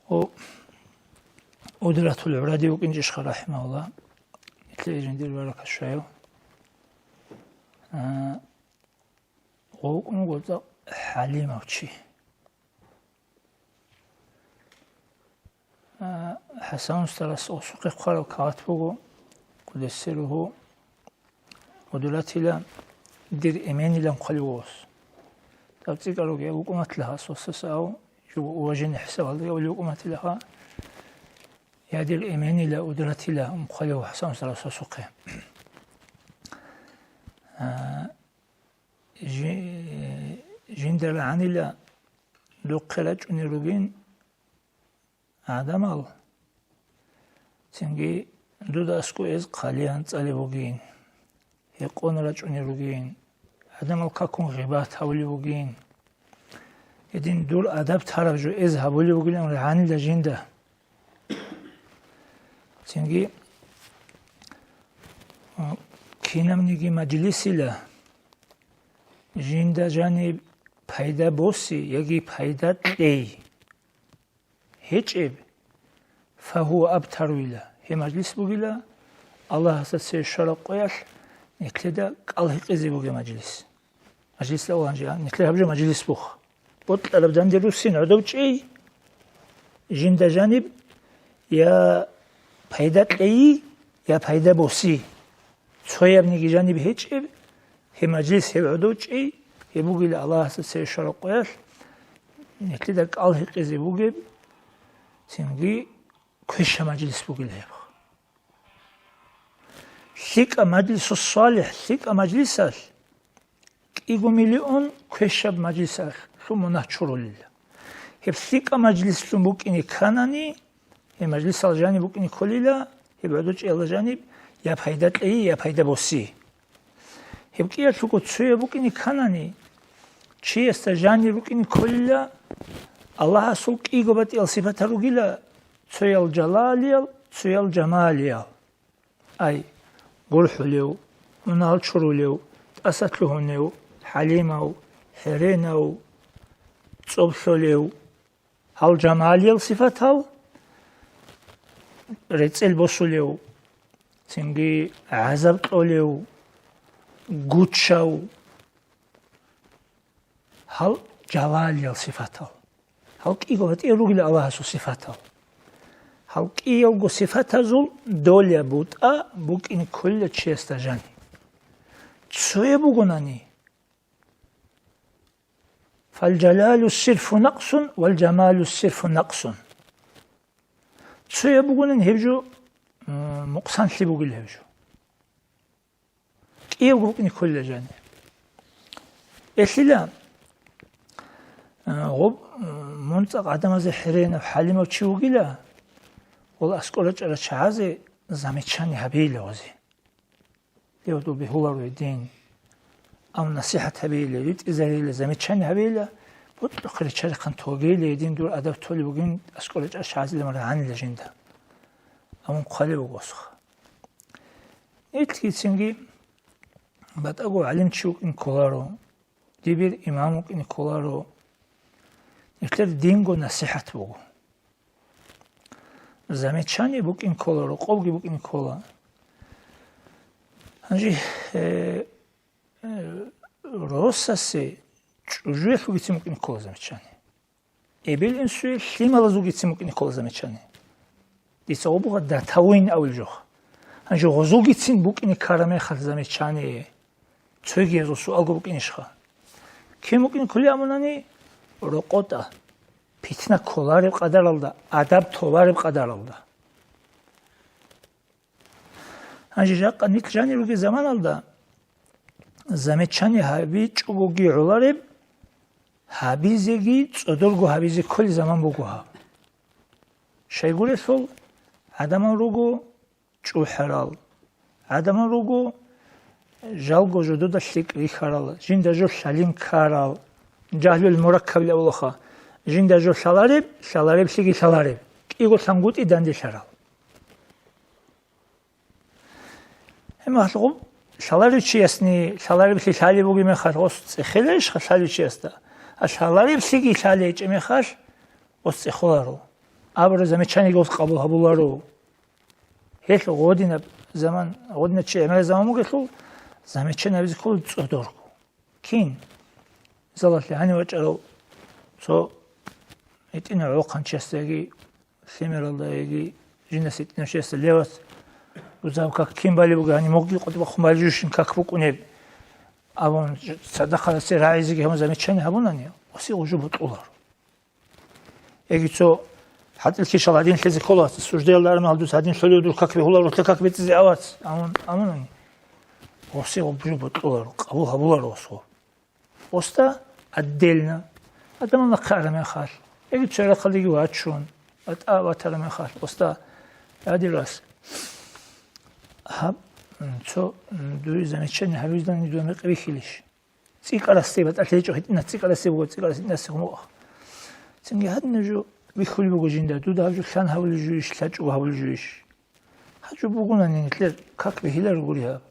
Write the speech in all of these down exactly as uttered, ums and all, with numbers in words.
Гъо, Удратул ГӀуради вукӀинчӀищха, рахӀимагьуллагь, нилъее жиндир баракат щваяв. А, гъо вукӀун гъоцӀа хӀалимав чи. А, ХӀасан устарас осухъе хъвараб кагъат буго, къуддиса сирругьу, Удратила дир эменилан хъвалев вос. Дав цӀикӀкӀарав вукӀун ватила гьас васас, ав жо уважение хӀисабалда гьавулев вукӀун ватила гьа. Я дир эменила, Удратила, хъвалев ХӀасан устарас осухъе. А, жи-, жинда рагӀанила духъе рачӀунел ругин гӀадамал, цинги дуда аскӀов эз хъалиян цӀалеб бугин, гьекъон рачӀунел ругин, гӀадамал какун гъибат гьавулев вугин. Гьедин дур адаб тараб жо эз гьабулев вугилан рагӀанила жинда. Цинги, а, кинабниги мажлисила жинда жаниб пайда боси яги пайда кьей гьечӀеб, фагьува абтару ила, гьеб мажлис бугила Аллагьасда цеве щвараб къоялъ нилъеда кӀал гьекъезе бугеб мажлис. Мажлисда Аллагь жи-, нилъер гьаб жо мажлис бух. Бокьараб данде руссин гӀодов чӀей, жинда жаниб я пайда кьейи, я пайда боси. Цоябниги жаниб гьечӀеб, гьеб мажлис, гьеб гӀодов чӀей, гьеб бугила Аллагьасда цеве щвараб къоялъ нилъеда кӀал гьекъезе бугеб, цинги квеша мажлис бугила гьеб. ЛъикӀаб мажлису салихӀ, лъикӀаб мажлисалъ кӀиго миллион квешаб мажлисалъул мунагь чурулила. Гьеб лъикӀаб мажлислъун букӀине кканани, гьеб мажлисал жаниб букӀине кколила, гьеб гӀодов чӀеялда жаниб я пайда кьейи, я пайда боси. Гьеб кӀиялъулго цояб букӀине кканани, чиясда жанир рукӀине кколила, Аллагьасул кӀиго батӀиял сипатал ругила, цоял жалалиял, цоял жамалиял. Ай, гурхӀулев, мунагьал чурулев, тӀасалъугьунев, хӀалимав, хӀеренав, цӀоб лъолев, гьал жамалиял сипатал, рецӀел босулев, цинги гӀазаб кьолев, гучав, гьал жалалиял сипатал. Гьал кӀиго батӀиял ругила Аллагьасул сипатал. Гьал кӀиялго сипатазул доля бутӀа букӀине кколила чиясда жани. Цояб бугонани, фалжалалу сирфу накъсун, валжамалу сирфу накъсун. Цояб бугонани гьеб жо, м, мукъсанлъи бугила гьеб жо. КӀиябго букӀине кколила жани. Гьелъила, а, гъоб, м, мун цӀакъ гӀадамазе хӀеренав, хӀалимав чи вугила, гъол аскӀор рачӀарал чагӀазе замечание гьабейила гъозе. Дев дул бегьуларо гьедин. Ам насихӀат гьабейила, ритӀизарейила, замечание гьабейила, бокьухъе риччарихъан тогейила гьедин, дур адаб толеб бугин, аскӀор рачӀарал чагӀазе ламар гьанила жинда. Амун хъвалев вугосха. Нилъгицинги батӀаго гӀалимчи вукӀин кколаро, дибир имам вукӀин кколаро. Нилъер динго насихӀат буго. Замечание букӀин ккола, рокъовги букӀин ккола. Гьанже, э, э, росасе чӀужуялъулгицин букӀин ккола замечание. Эбел-инсуе лъималазулгицин букӀине ккола замечание. Дица гъо буго датавуин авил жо. Гьанже гъозулгицин букӀине ккараб мехалъ замечание, цоги гьезул суалго букӀинищха? Кин букӀине кколеб абунани, рокъотӀа, питна кколареб къадаралда, адаб толареб къадаралда. Гьанже жакъа нилъ жанир ругел заманалда замечание гьабичӀогоги гӀолареб, гьабизеги цӀодорго гьабизе кколеб заман буго гьаб. Щайгурелъул гӀадамал руго чӀухӀарал, гӀадамал руго жалго жодода лъикӀ рихьарал, жинда жо лъалин ккарал, жагьлул мураккабил авлаха, жинда жо лъалареб, лъалареблъиги лъалареб, кӀиго лъангутӀи данделъарал. Гьеб мехалъ гъуб лъаларев чиясни лъалареблъи лъалеб бугеб мехалъ гъос цӀехеларищха лъалев чиясда? А лъалареблъиги лъалей гьечӀеб мехалъ гъос цӀехоларо. абураб замечаниеги гьес къабул гьабуларо. Гьелъ гъодинаб заман, гъодинаб чи гӀемераб заман бугелъул, замечание гьабизе ккола цӀодорго. Кин? Мисалалъе, гьанив вачӀарав цо гьитӀинав гӀолохъанчиясдаги, фермералдаги, жинас гьитӀинав чиясда левас, рузаб как кин балеб бугеб, гьанив мугъги къотӀи бахъун балеб жо щин как букӀунеб, абун, цадахъ гьасе рагӀизеги гьабун замечание гьабунани, гьесие гъужу бутӀуларо. Яги цо хӀатӀил кишал гьадин лъезе ккола, суждаялда армал дус гьадин лъолев дур как бегьуларо, рухӀла как бецӀизе авац, амун, амунани. Гъосие гъоб жо бутӀуларо, къабул гьабуларо гъосго. Гъосда отдельно. Адамал нахъе араб мехалъ, яги цо рахъалдеги вачун, батӀа ватараб мехалъ, гъосда, я дир вас, гьаб, м, цо, м, дуе замечание гьабиздани дуда мекъи бихьилищ? ЦӀикӀкӀарасде батӀалъи гьечӀо, гьитӀинас цӀикӀкӀарасде буго, цӀикӀкӀарас гьитӀинасде гьумукъа. Цинги гьадинаб жо бихьулеб буго жинда, дуда гьаб жо лъан гьабулеб жойищ, лъачӀого гьабулеб жойищ? Гьаб жо бугонани нилъер как бегьиларо гури гьаб.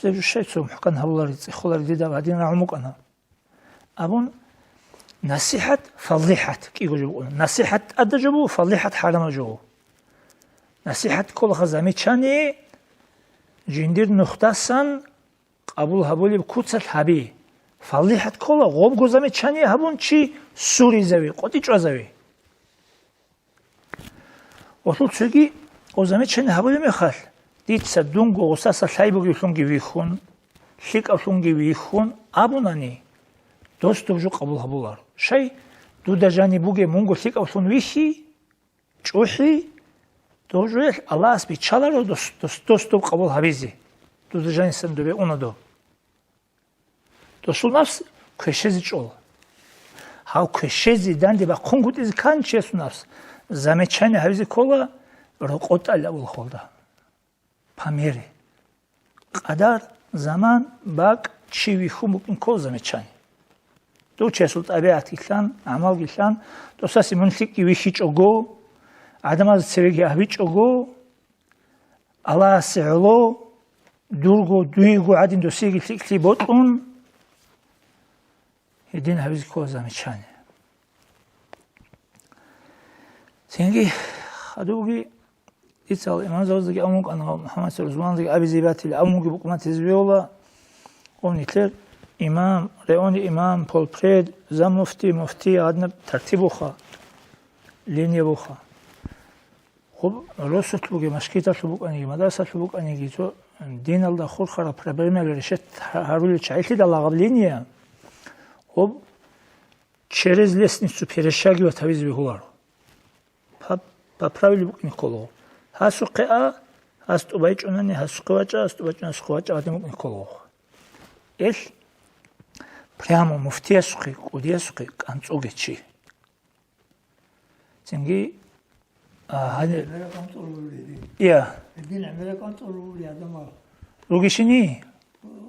Гьеб жо щай цо мухӀкан гьабулари, цӀехолари дида гьадин рагӀун букӀана. Абун насихӀат, фаллихӀат кӀиго жо букӀана. НасихӀат тӀадаб жо буго, фаллихӀат хӀарамаб жо буго. НасихӀат кколаха замечание жиндир нухдасан къабул гьабулеб куцалъ гьаби. ФаллихӀат ккола гъобго замечание гьабун чи суризави, къотӀи чӀвазави. Гъолъул цоги гъоб замечание гьабулеб мехалъ, дица дунго гъосаса лъай бугевлъунги вихьун, лъикӀавлъунги вихьун абунани, дос доб жо къабул гьабуларо. Щай, дуда жаниб бугеб мунго лъикӀавлъун вихьи, чӀухӀи, доб жоялъ Аллагьас биччаларо дос, дос, дос доб къабул гьабизе, дуда жанисан добе уна доб. Досул напс квешезе чӀола. Гьав квешезе данде бахъунгутӀизе ккани чиясул напс, замечание гьабизе ккола рокъотӀал абулхъулда. По мере. Къадар, заман, бакӀ, чи вихьун букӀин ккола замечание. Дов чиясул тӀабигӀатги лъан, гӀамалги лъан, досасе мун лъикӀги вихьичӀого, гӀадамазе цевеги гьабичӀого, Аллагьасе гӀоло, дурго, дуего гӀадин досиеги лъикӀлъи бокьун, гьедин гьабизе ккола замечание. Цинги хадубги дица гьал имамзабаздаги абун букӀана, МухӀаммад Рузманзаги абизе батила, абун бугеб букӀун батизе бегьула, гьев нилъер имам, районный имам, полпред, заммуфти, муфти, гьадинаб тартиб буха, линия буха. Гъоб росулъ бугеб, мажгиталъув букӀаниги, мадрасалъув букӀаниги, цо диналда хурхараб проблемаялъул решать гьарулел чагӀилъидал лагъаблиния, гъоб через лестницу перешагивать гьабизе бегьуларо. По, по правилу букӀине кколаго. Гьасухъе а, гьас тӀубай чӀунани, гьасухъе вачӀа, гьас тӀубай чӀунани, гьасухъе вачӀа гьадин букӀине кколаго. Ил прямо муфтиясухъе, кӀудиясухъе кӀанцӀуге чи. Цинги, а, гьанир, гӀемерал кӀанцӀулел ругел. Я. Гьедин гӀемерал кӀанцӀулел ругел гӀадамал. Ругищини?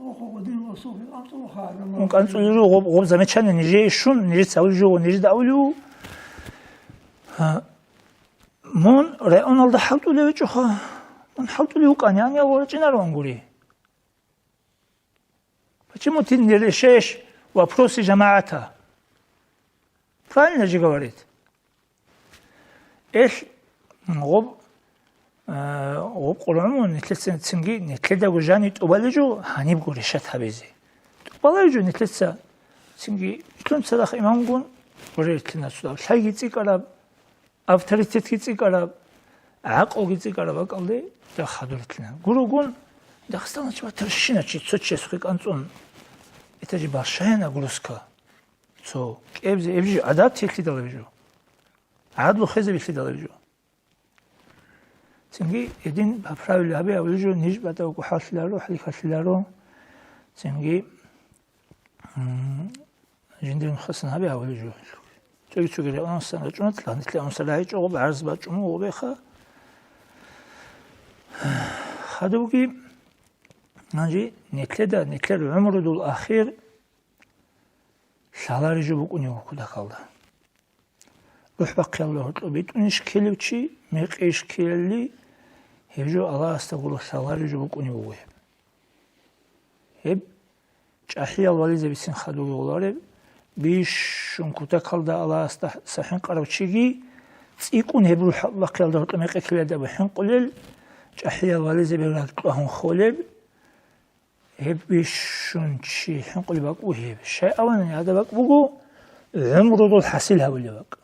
Охо, гьедин осухъе кӀанцӀулаха гӀадамал. Мун кӀанцӀулел руго, гъоб, гъоб замечание нижее щун, нижеца абулеб жо, нижеда абулев. Гьа. Мун районалда хӀалтӀулев вичӀоха. Мун хӀалтӀулев вукӀани, гьанив вачӀинароан гури. Почему ты не решаешь вопросы жамаата? Правильно же говорит. Эл, гъоб, э, гъоб къургӀумун нилъеца цинги нилъедаго жани тӀубалеб жо гьанибго решать гьабизе. ТӀубалеб жо нилъеца цинги ислъун цадахъ имамгун гурелъина цо лъайги цӀикӀкӀараб, авторитетги цӀикӀкӀараб, гӀакълги цӀикӀкӀараб бакӀалде дагь хадур итлъина. Гурогун, Дагъистаналъ чӀватарщина чи цо чиясухъе кӀанцӀун, это же большая нагрузка. Цо кӀебзе, эб жо гӀадат телъидалаби жо. ГӀадлу хезе билъидалаби жо. Цинги гьедин по правилу гьабе гьабулеб жо, ниж батӀа гохӀаллъиларо, хӀалихьаллъиларо. Цинги, м, Жиндир нухасан гьабе гьавулев жо. Цоги-цоги регӀунасан рачӀунатла, нилъе унса рагӀичӀого гӀарз бачӀун вугеха. Хадубги, гьанже нилъеда, нилъер гӀумрудул ахир лъалари жо букӀунев вуго кутакалда. РухӀ бахъиялда гьоркьоб битӀунищ ккелев чи, мекъийищ ккелали, гьеб жо Аллагьасда гуро лъалари жо букӀунев вуго гьеб. Гьеб чӀахӀиял вализе бицин хадув гъолареб, бищун кутакалда Аллагьасда сахӀин къарав чиги, цӀикӀкӀун гьеб рухӀ бахъиялда гьоркьоб мекъи ккелалда абун хӀинкъулел, чӀахӀиял вализабе ракьалъ гьун холел, гьеб бищун чи хӀинкъулеб бакӀ буго гьеб. Щай абунани, гьадаб бакӀ буго гӀумрудул хӀасил гьабулеб бакӀ.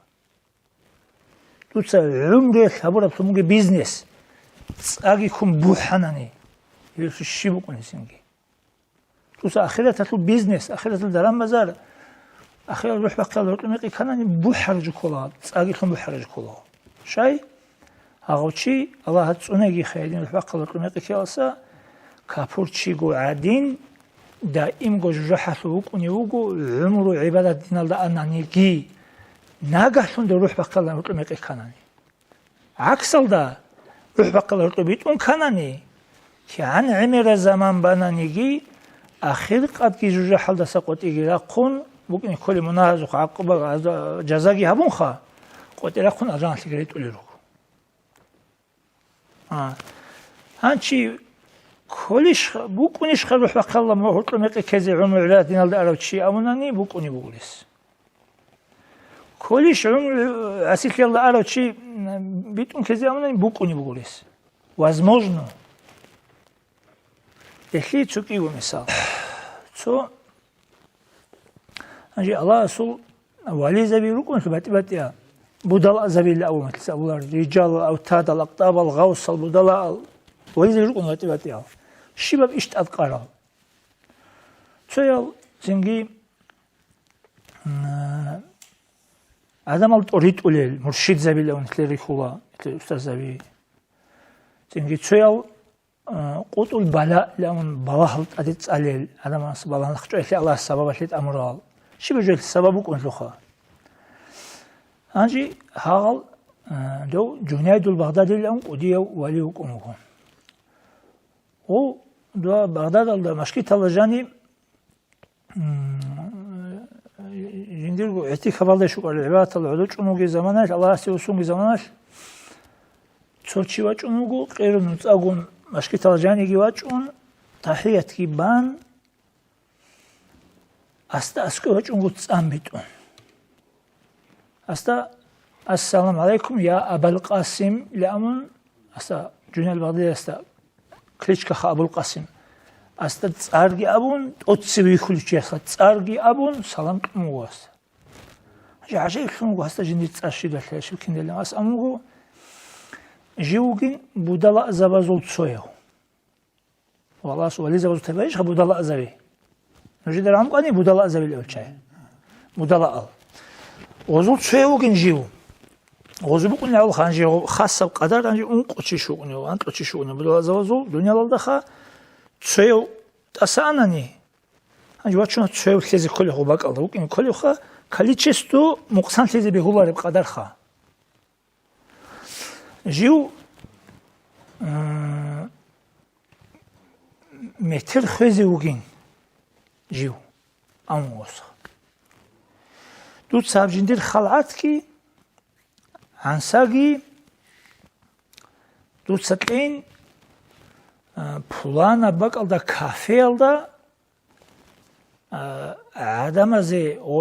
Дуца гӀумруялъ гьабураб лъун бугеб бизнес, цӀаги ккун бухӀанани, гьелъул щиб букӀунеб цинги? Дуца ахираталъул бизнес, ахираталъул даран-базар, ахирал рухӀ бахъиялда гьоркьоб мекъи кканани бухӀараб жо ккола, цӀаги лъун бухӀараб жо ккола. Щай? Гьагъав чи, Аллагьас цӀунегиха гьедин рухӀ бахъиялда гьоркьоб мекъи ккеялдаса, капурчиго гӀадин, даимго жужахӀалъув вукӀунев вуго, гӀумру гӀибадат диналда ананиги, нагагьлъун дов рухӀ бахъиялда гьоркьоб мекъи кканани. ГӀаксалда, рухӀ бахъиялда гьоркьоб битӀун кканани, кигӀан гӀемераб заман бананиги, ахир къадги жужахӀалдаса къотӀиги рахъун, букӀине кколеб мунагьазухъ гӀакъуба, жазаги гьабунха, къотӀи рахъун алжаналъеги ретӀулел руго. А. Гьанчи кколищха, букӀунищха рухӀ бахъиялда гьоркьоб мекъи ккезе гӀумру гӀибадат диналда арав чи абунани, букӀунеб буго гьес. Кколищ гӀумру гӀасилъиялда арав чи битӀун ккезе абунани, букӀунеб буго гьес. Возможно. Гьелъие цо кӀиго мисал. Цо, гьанже Аллагьасул вализаби рукӀунелъул батӀи-батӀияб, будалаъзабила абун, абулар, рижал, автадал, акътӀабал, гъавсал, будалаал, вализаби рукӀун батӀи-батӀиял. Щибаб иш тӀадкъарал. Цоял цинги, м, гӀадамал тӀоритӀулел, муршидзабила унлъе рихьула, устарзаби. Цинги цоял, м, къутӀул бала, ламун балагьал тӀаде цӀалел, гӀадамас балагь нахъчӀвайлъи Аллагьас сабабалъе тӀамурал. Щиб жоялъе сабаб букӀунлъуха. Гьанже гьагъал, м, дов Жунайдул Багъдадилан кӀудияв вали вукӀун вуго. Гъов дова Багъдадалда машгиталда жани, м, жиндирго гӀитикафалда щукӀарал гӀибадаталда гӀодов чӀун вугеб заманалъ, Аллагьасе вуссунги заманалъ, цо чи вачӀун вуго, къирун нуцӀагун машгиталда жаниги вачӀун, тахӀиятги бан, асда аскӀов вачӀунго цӀан битӀун. Асда, «Ассаламу гӀалайкум, я Абал Къасим», ила абун, асда Жунайд Багъдадиялъ асда кличкаха Абул Къасим. Асда цӀарги абун, тӀоцеве вихьулев чиясда цӀарги абун, салам кьун вуго асда. ГӀажаиблъун вуго асда жиндир цӀар щиб, щиб киндалин. Ас абун вуго, жив вугин будалаъзабазул цояв. Валас вализабазул тайпа иш ха будалаъзаби. Нужеда рагӀун кӀвани будалаъзабил эвлчай. Будалаъал. Гъозул цояв вугин жив. Гъозу букӀунев гьанже хасаб къадар гьанже ункъо чи щукӀунев, анкьа чи щукӀунев будалаъзабазул дуниялалдаха цояв тӀаса анани, гьанже вачуна цояв лъезе кколев гъо бакӀалда вукӀин кколевха, количество мукъсанлъизе бегьулареб къадарха. Жив, м, метр хвезе вугин, жив, амма гъосха. Дуца гьаб жиндир халгӀатги, гӀансаги дуца кьейин, а, пуланаб бакӀалда кафеялда А, гӀадамазе, о,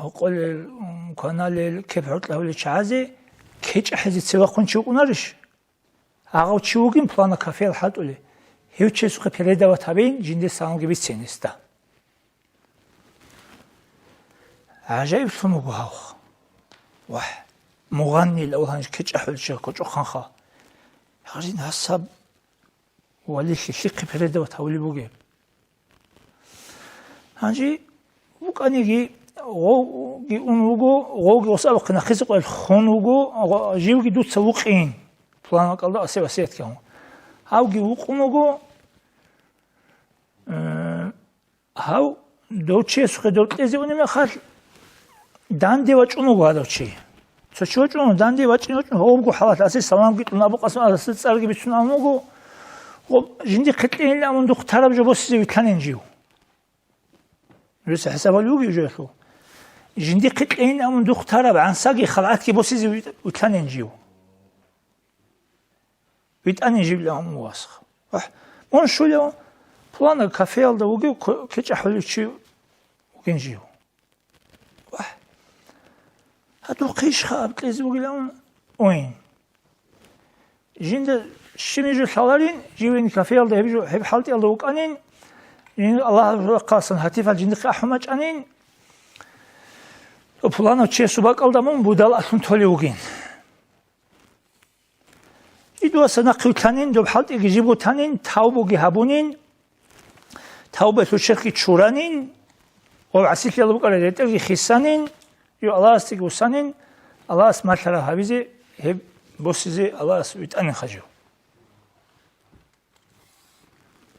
гьукъулел, м, кваналел, кеп-гьоркьа гьавулел чагӀазе кечӀ ахӀизе цевахъун чи вукӀунарищ? Гьагъав чи вугин пулана кафеялъ хӀалтӀулев, гьев чиясухъе передавать гьабейин, жиндир саламги бицейин гьесда. ГӀажаиблъун вуго гьав. Вагь, мугъаннил авланчи кечӀ ахӀулев чи кочӀохъанха. Гьарин гьасаб валилъи лъихъе передавать гьавулеб бугеб. Гьанже вукӀаниги, гъовги ун вуго, гъовги гъос абухъе нахъизе къвел хун вуго, гъо-, живги дуца вукъин, пулан вакӀалда асе васият ккун. Гьавги вукъун вуго, э, гьав дов чиясухъе дор кьезе унеб мехалъ, данде вачӀун вуго гьадав чи. Цо чи вачӀун, данде вачӀин вачӀун, гьавго хӀалалъ асе саламги кьун, Абу Къасим асда цӀарги бицун абун вуго, гъоб жиндихъе кьейилан абун духъ тараб жо босизе вилълъанин жив. Нужеца хӀисабали вугев жоялъул? Жиндихъе кьейилан абун духъ тараб гӀансаги халгӀатги босизе вилълъанин жив. ВитӀанин жив лагьун васха. Вагь, мун щулев, пулана кафеялда вугев ко-, кечӀахӀулев чи вугин жив. Вагь. Гьадухъ ишха аб кьезе вугилан, уйин. Жинда щиб жо лъаларин, живин кафеялда гьеб жо, гьеб хӀалтӀиялда вукӀанин, жин Аллагьасул рахъалъан гьатифал жиндихъе ахӀун бачӀанин, пуланав чиясул бакӀалда мун будал алъун толев вугин. Идваса нахъе вилълъанин, доб хӀалтӀиги жибго танин, тавбуги гьабунин, тавбаялъул черхги чуранин, ва гӀасилъиялда букӀарал ретӀелги хисанин, жо Аллагьасдаги бусанин, Аллагьас малъараб гьабизе, гьеб босизе Аллагьас витӀанин хажив.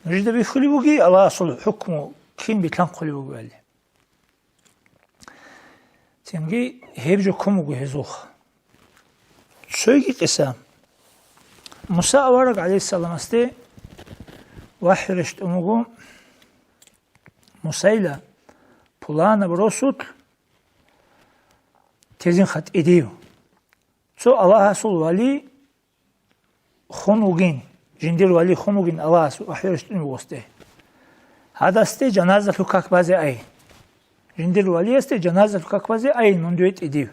Нужеда бихьулеб буги Аллагьасул хӀукму кин билълъанхъулеб бугебали. Цинги гьеб жо ккун буго гьезулха. Цойги къиса. Муса авараг гӀалайгьиссаламасде вахӀи рещтӀун буго, Мусайила пуланаб росулъ тезин хатӀидив. Цо Аллагьасул вали хун вугин, жиндир вали хун вугин Аллагьас вахӀи рещтӀун вугосде. Гьадасде жаназалъул как базе ай. Жиндир валиясде жаназалъул как базе ай, мун дуе тӀидив.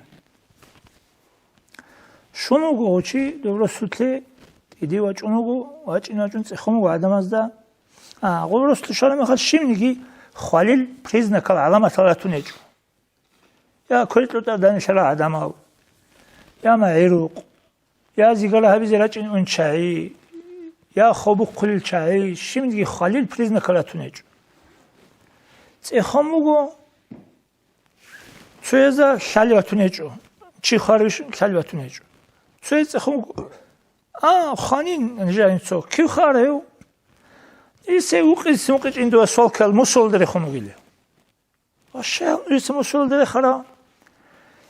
Щун вуго гъов чи доб росулъе, тӀидив вачӀун вуго, вачӀин-вачӀун цӀехун вуго гӀадамазда. А, гъов росулъе щвараб мехалъ щибниги хвалил признакал, гӀаламатал ратун гьечӀо. Я квер-кьутӀар данилъарал гӀадамал, я магӀирукъ, я зигара гьабизе рачӀин ун чагӀи, я хобухъулел чагӀи, щибниги хвалил признакал ратун гьечӀо. ЦӀехун буго, цоязда лъалев ватун гьечӀо, чи хваравищ лъалев ватун гьечӀо. Цояз цӀехун буго, а, хванин, нижер цо, кив хварав? Исе вукъиц-мукъичӀин дуе свалкаялда мусулалда рехун вугилев. Ва щай гьанже мусулалда рехарав?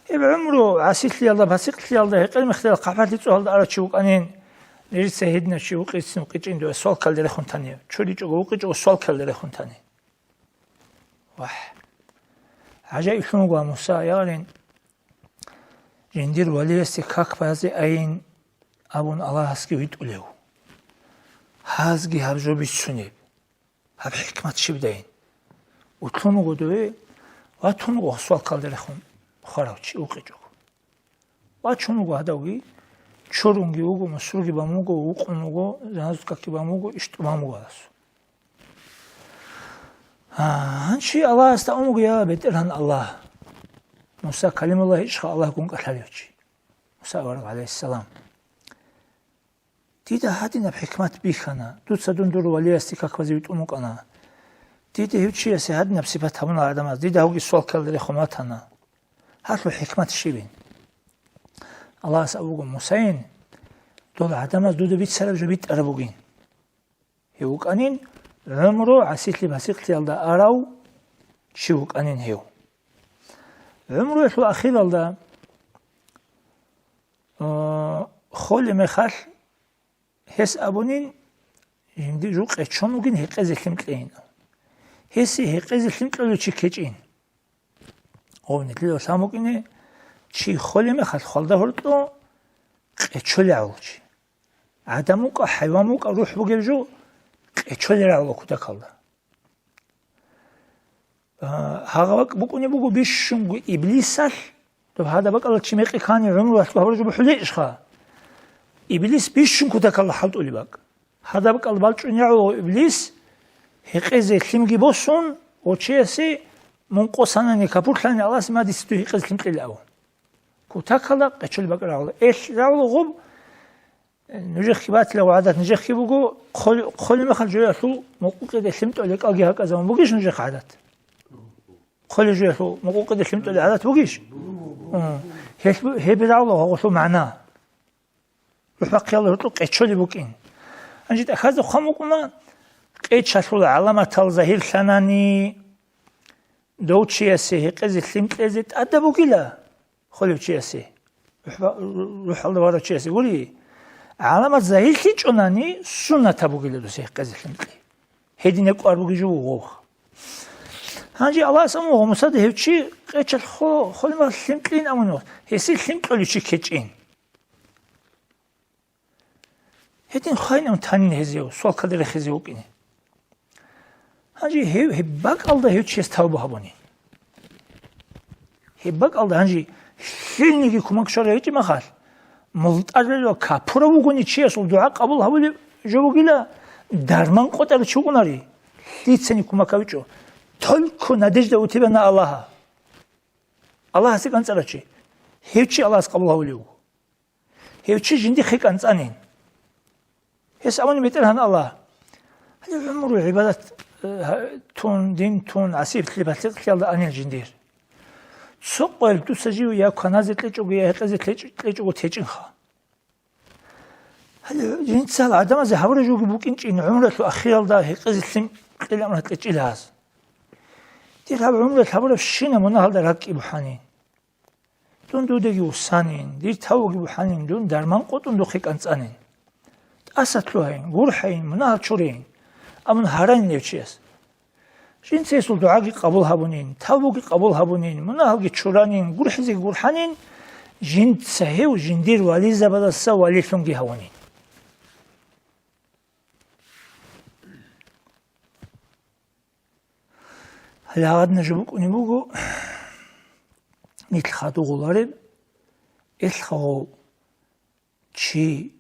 Гьеб гӀумру гӀасилъиялда, пасикълъиялда, гьекъел-мехтел хъапалъи цӀугьалда арав чи вукӀанин, нижеца гьединав чи вукъиц-мукъичӀин дуе свалкаялда рехун танин, чуричӀого вукъичӀого свалкаялда рехун танин. Вагь! ГӀажаиблъун вуго Муса, ягъарин, жиндир валиясде как базе айин абун Аллагьасги витӀулев. Гьазги гьаб жо бицунеб. Гьаб хӀикмат щиб дайин? Утлун вуго дуе, ватун вуго свалкаялда рехун хварав чи вукъичӀого. Вачун вуго гьадавги, чурунги вуго, мусруги бан вуго, вукъун вуго, жаназа какги бан вуго, иш тӀубан вуго гьалас. А, гьанчи Аллагьасда ун вуго, я БетӀергьан Аллагь. Муса Калимуллагь ишха Аллагь гун кӀалъалев чи. Муса авараг гӀалайгьиссалам. Дида гьадинаб хӀикмат бихьана, дуца дун дур валиясде как базе витӀун вукӀана. Дида гьев чиясе гьадинаб сипат гьабуна гӀадамаз, дида гьавги свалкаялда рехун ватана. Гьалъул хӀикмат щибин? Аллагьас абуго Мусайин, дол гӀадамаз дуда бицараб жо битӀараб бугин. Гьев вукӀанин гӀумру гӀасилъи-пасикълъиялда арав чи вукӀанин гьев. ГӀумруялъул ахиралда, а, холеб мехалъ гьес абунин, жиндир жо къечон вугин гьекъезе лъим кьейин. Гьесие гьекъезе лъим кьолев чи ккечӀин. Гъов нилъеда лъан букӀине, чи холеб мехалъ хвалда гьоркьо къечолев чи. ГӀадан вукӀа, хӀайван вукӀа, рухӀ бугеб жо къечолел рагӀула кутакалда. А, гьагъа бакӀ букӀунеб буго бищунго иблисалъ, доб гьадаб бакӀалда чи мекъи ккани гӀумруялъго гьабураб жо бухӀулей ишха? Иблис бищун кутакалда хӀалтӀулеб бакӀ. Гьадаб бакӀалда балчӀун рагӀула иблис, гьекъезе лъимги босун, гъов чиясе мун къо санани капурлъани Аллагьас ма дица дуе гьекъезе лъим кьела абун. Кутакалда къечолеб бакӀ рагӀула. Эл рагӀула гъуб, Нужехъе батила гӀадат, нижехъе буго, хъол-, хъолеб мехалъ жоялъул мукъукъиде лъим тӀолеб кӀалги гьакӀазабун бугищ нужехъ гӀадат? Хъолеб жоялъул мукъукъиде лъим тӀолеб гӀадат бугищ? Гьелъ бу-, гьеб рагӀула гъогъолъул магӀна. РухӀ бахъиялда гьоркьоб къечолеб букӀин. Гьанже тӀахьазда хъван букӀуна, къечалъул гӀаламатал загьирлъанани, дов чиясе гьекъезе лъим кьезе тӀадаб бугила. Хъолев чиясе, рухӀ-, рухӀалда варав чиясе гури, гӀаламат загьирлъичӀонани, суннатаб бугила дос гьекъезе лъим кьей. Гьедин гьекъвар бугеб жо вугъовха. Гьанже Аллагьас амугъ Мусада гьев чи къечалъ хо-, холемал лъим кьейин амуни, гьесие лъим кьолев чи ккечӀин. Гьедин хвайин танин гьезие, свалкалде рехизе вукӀине. Гьанже гьеб, гьеб бакӀалда гьев чияс тавба гьабуни. Гьеб бакӀалда гьанже лъилниги кумек щварав гьечӀеб мехалъ, мултӀарав ва капурав вугони чиясул дугӀа къабул гьабулеб жо бугила, дарман къотӀарав чи вукӀунари, лъицани кумек гьавичӀо. Только надежда у тебя на Аллаха. Аллагьасе кӀанцӀарав чи. Гьев чи Аллагьас къабул гьавулев вуго. Гьев чи жиндихъе кӀанцӀанин. Гьес абуни БетӀергьан Аллагь: «Гьале гӀумру гӀибадат, э, гьа-, тун, дин тун, гӀасиблъи балъикълъиялда анил жиндир. Цо къоялъ дуца жив я кваназе кьечӀого, я гьекъезе кьечӀ-, кьечӀого течӀинха. Гьале жинцал гӀадамазе гьабураб жоги букӀинчӀин гӀумралъул ахиралда гьекъезе лъим кьела амрат кьечӀила гьаз. Дир гьаб гӀумралъ гьабурабщинаб мунагьалда ракӀкӀи бухӀанин. Дун дудаги вуссанин, дир тавуги бухӀанин, дун дарман къотӀун духъе кӀанцӀанин. ТӀаса лъугьайин, гурхӀайин, мунагьал чурейин», – абун гьарайин гьев чияс. Жинца гьесул дугӀаги къабул гьабунин, тавбуги къабул гьабунин, мунагьалги чуранин, гурхӀизеги гурхӀанин, жинца гьев жиндир вализабаздаса валилъунги гьавунин. Гьале гьадинаб жо букӀунеб буго, нилъ хадув гъолареб, элъ гъов чи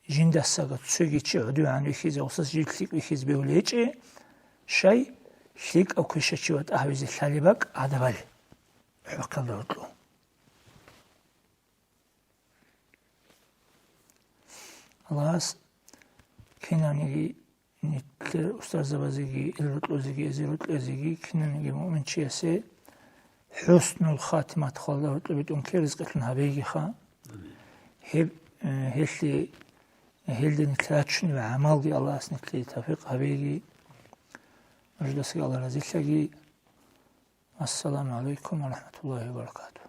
жиндасаго цоги чи гӀодовегӀан вихьизе, гъосас жиб лъикӀ вихьизе бегьулеб гьечӀеб, щай лъикӀав квешав чи ватӀа гьавизе лъалеб бакӀ гӀадабали хӀухъалда гьоркьо. Аллагьас кинаниги, нилъер устарзабазеги, ил рокьозеги, эзир рокьозеги, кинаниги муъминчиясе хӀуснул хатимат, хвалда гьоркьоб битӀун ккей ризкъилъун гьабейгиха. Гьеб, э, гьелъи, гьелда нилъ рачунеб гӀамалги Аллагьас нилъее тавфикъ гьабейги. Нужедасаги Аллагь разилъаги. Ассаламу гӀалайкум ва рахӀматуллагьи ва баракатугь.